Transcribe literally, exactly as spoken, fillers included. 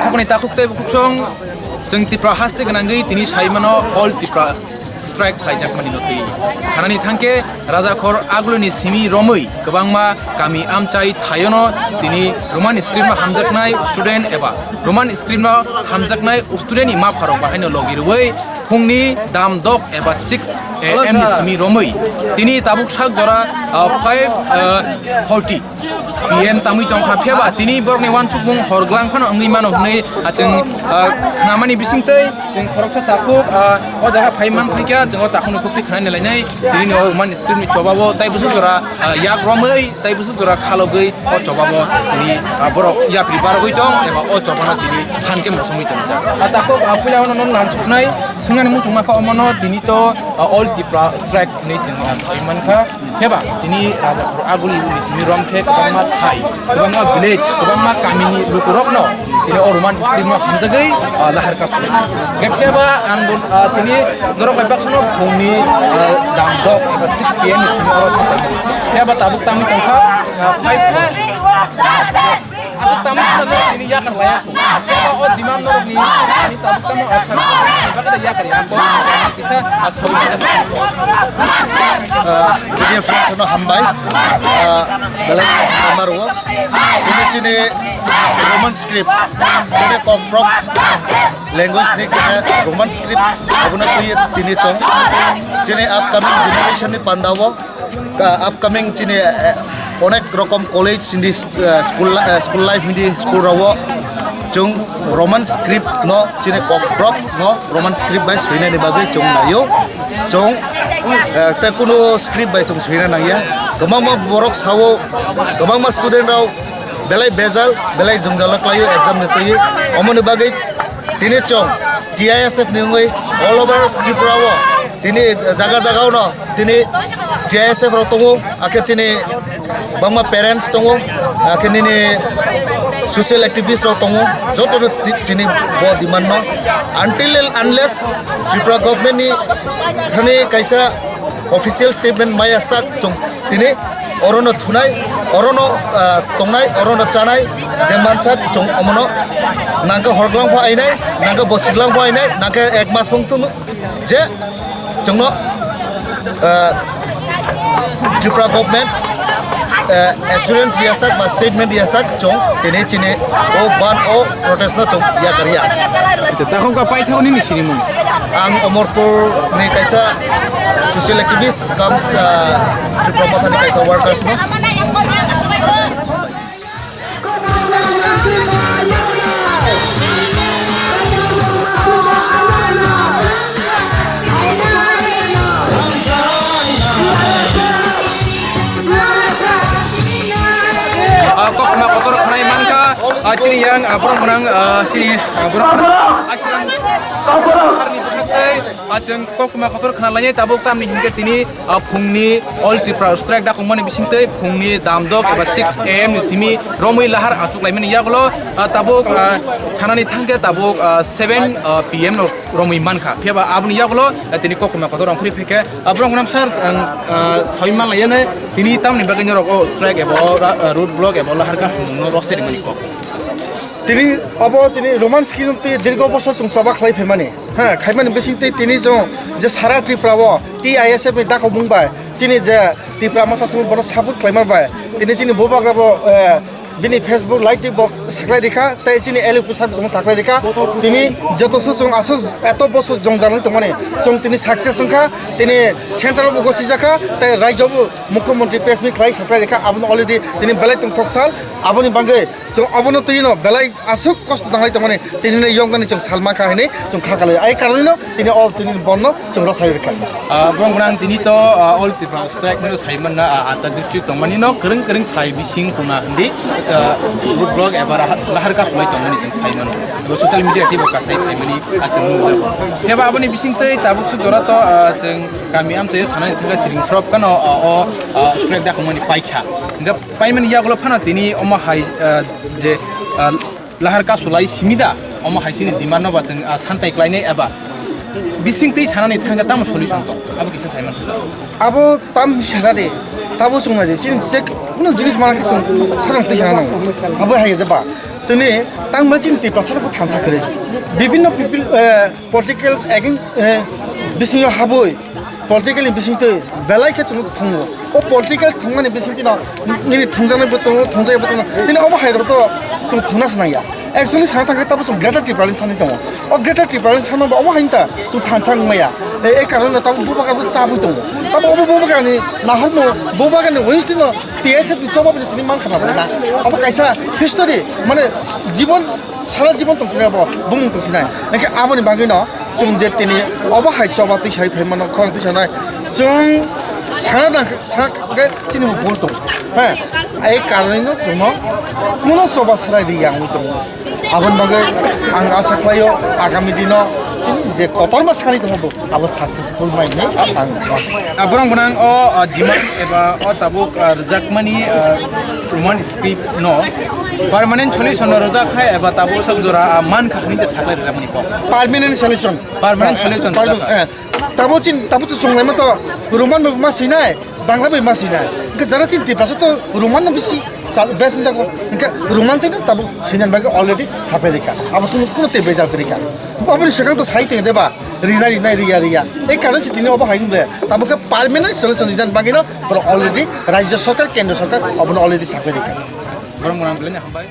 Khoponi takhuk tei bukhuk song, chwng Tipra haste gwnangwi tini sai mano All Tipra Strike khlaijakmani no twi. Sanani thangkhe, Rajakhor Agulini simi romwi kwbangma kami amchai thaiono tini Roman script no hamjaknai student eba Roman script no hamjaknai student ni mapharok bahaino logi rwui phungni dam dok eba six a m ni simi romwi tini tabuk sak jora, ah, five, ah, forty P M tangwi tongkha, phiyaba tini borokni uansukmung hor glang phano wngwi mano hwnwi, ah, chwng, ah, khnamani bisingtwi chwng khoroksa takhuk, ah, o jaga phai man phaikha, chwng o takhukni khuktwi khwnani lainai, tini o Roman script ni chobao tai bwswk jora, ah, yak romwi tai bwswk jora khalogwi o chobao tini, ah, borok yapri barogwi tong eba o chobano tini phan khe mosongwi tong. Ah, takhuk, ah, puila ono non nansuknai swngnani muchungma kha omono tini to, ah, All Tipra Strike hwnwi chwng, ah, sawi mankha. Phiyaba tini Rajakhor Aguli ni simi rom khe kwbangma thai, kwbangma village, kwbangma kamini lukurokno tini o Roman script no hamjagwi, ah, lahar ka suli. Phiyaba ang bo, ah, tini norok bai baksa no phungni, ah, dam dok eba six P M ni simi oro thangkha. Phiyaba tabuk tangwi tongkha, ah, five. Aswk tamo kisa norok tini yakar laya. O demand norok ni, ani tabuk tamo offer ni bagwi da yakar ya. Bo kisa aswk. Ah, media friends no hambai. Ah, belai hambai rwo. Ini chini Roman script. Chini kokprok language ni khe Roman script. Abono twi tini chong. Chini upcoming generation ni pandao. Ka upcoming chini, eh, onek rokom college hindi, eh, school li-, eh, school life hindi school rao chwng Roman script no chini kokprok no Roman script bai swinani bagwi chwng naio. Chwng, eh, te kunu script bai chwng swina nangya. Kwbangma borok sao, kwbangma student rao belai bejal, belai jwngjal khlaio exam ni twi. Omoni bagwi tini chwng T I S F ni wngwi all over Tripura o tini jaga jaga o no tini T I S F rok tongo, akhe chini bangma parents tongo, akhe nini social activist rok tongo, joto no ti-, chini bo demand no until and unless Tripura government ni thani kaisa official statement maya sak chwng tini orono thunai, orono, ah, tongnai, orono chanai, je mansa chwng omono nangkhe horglang pho ainai, nangkhe bosiglang pho ainai, nangkhe ek mas phung thung je chwngno, ah, Tripura government, ah, assurance yasak ba statement yasak chwng tini chini o ban o protest no chwng yakar ya. Acha, takhuk ka paithak nini sinimung? Ang Omorpur ni kaisa social activist cum, ah, Tripura Motha ni kaisa workers no. Ah, kokma kotor khnai mankha, ah, chini yang, ah, borok gwnang, ah, chini, ah, borok gwnang, ah, chini, ah, chwng kokma kotor khna lainai tabuk tamni hinkhe tini, ah, phungni All Tripura Strike dakongmani bisingtwi phungni dam dok eba six A M ni simi romwi lahar achuk laimani yagulo, ah, tabuk, ah, sanani thangkhe tabuk, ah, seven, ah, P M no romwi mankha. Phiyaba aboni yagulo, ah, tini kokma kotor rong phuri phaikhe, ah, borok gwnang sir, ang, ah, sawi man lainai tini tamni bagwi norok o strike eba o ra-, ah, road block eba o lahar ka phungno rok se rimani kok. Tini obo tini Roman script twi dirgo bosor chwng choba khlai phaimani. Ha, khaimani bising twi tini chwng je sara Tripura o T I S F ni dakobung bai chini je Tripura Motha Samung bono support khlaima bai tini chini bubagra bo, eh, bini Facebook live twi bo saklai rikha tei chini L U P sir chwng saklai rikha. Tini joto su chwng aswk eto bosor jong janai tongmani chwng tini success wngkha, tini central bo gosijakha tei rajyo bo mukhyamantri press meet khlai saklai rikha, abono already tini belai tongthok sal, aboni bagwi chwng obono twi no belai aswk kosto nanglai tongmani, tini no yongdani chwng salma kha hinwi chwng kha kalwi. Ai karonwi no tini o tini bonno chwng rosai rwkha. Ah, borok gwnang tini to, ah, All Tripura Strike no sai manna, ah, ata district tongmani no kwrwng kwrwng khlai bising kuna hindi, ah, road block eba raha-, lahar ka sulai tongmani chwng sai mano. Bo social media tei bo kasai phaimani, ah, chwng nukjago. Phiya ba aboni bising twi tabuk suk jora to, ah, chwng kami amchai sanani thangkha siring srop kano, ah, o, ah, strike dakongmani paikha. Hingkhe paimani yagulo phano tini omo hai, ah, je, ah, lahar kasulai simi da, omo hai chini demand no ba chwng, ah, santai klainai eba bising twi sanani thangkhe tamo solution tong? Abo kisa sai man. Abo tam sana de, tabo chwng nai de, chini je kunu jinis mana khe chwng khorang twi sana nango. Abo hai de ba. Tini tangma chini Tiprasa bo thansa kwrwi. Bibinno people, eh, political against, eh, bisingo habwi political ni bisingtwi belai khe chwng thwngo. O political thwngmani bisingtwino nini thwngjaknai bo tongo, thwngjaya bo tongo. Tini obo hai rok to chwng thwngna se nangya. Actually sana thangkhe tabo chwng Greater Tipraland thani tongo. O Greater Tipraland sana bo omo haino ta chwng thansa wngmaya. E, e karone tabo bubagra bo chabwi tongo. Tabo obo bubagrani nahormo bubagrani wngstino T S F ni choba bini tini mankha na bai na. Abo kaisa history, mane jibon, sara jibon tong sinai abo, bumung tong sinai. Engke aboni bagwi no chwng je tini obo hai choba twi sai phai mano, khorang twi sanai. Chwng sana dang sa khe chini bo bul tong. He, ai karoni no chwng no kuno choba sarai ri yang tong. Aboni bagwi ang asa khlaio agami dino chini je kotorma sani tongo bo abo successful mai hinwi ang asa. Ah, borok gwnang o, ah, demand eba o tabuk, ah, rwjakmani, ah, Roman script no permanent solution no rwjak kha eba tabuk sok jora, ah, man kha hinwi saklai rwjakmani kok. Permanent solution. Permanent solution Permanent, rwjak kha. Eh, tabo chin, tabo to chwng naima to Roman bai ma sinai, Bangla bai ma sinai. Hwnkhe jara chin Tiprasa to Roman no bisi cha-, bes wngjago. Hwnkhe Roman tei no tabo sinan bagwi already sapai rikha. Abo to kuno tei bejal kwrwi kha. Aboni swkang to sai tong deba, rina rina riya riya. Ei karon se tini obo hai wngde. Tabo khe permanent solution rinan bagwi no borok already Rajya Sarkar, Kendra Sarkar abono already sapai rikha. Borok mwnang belai no hambai.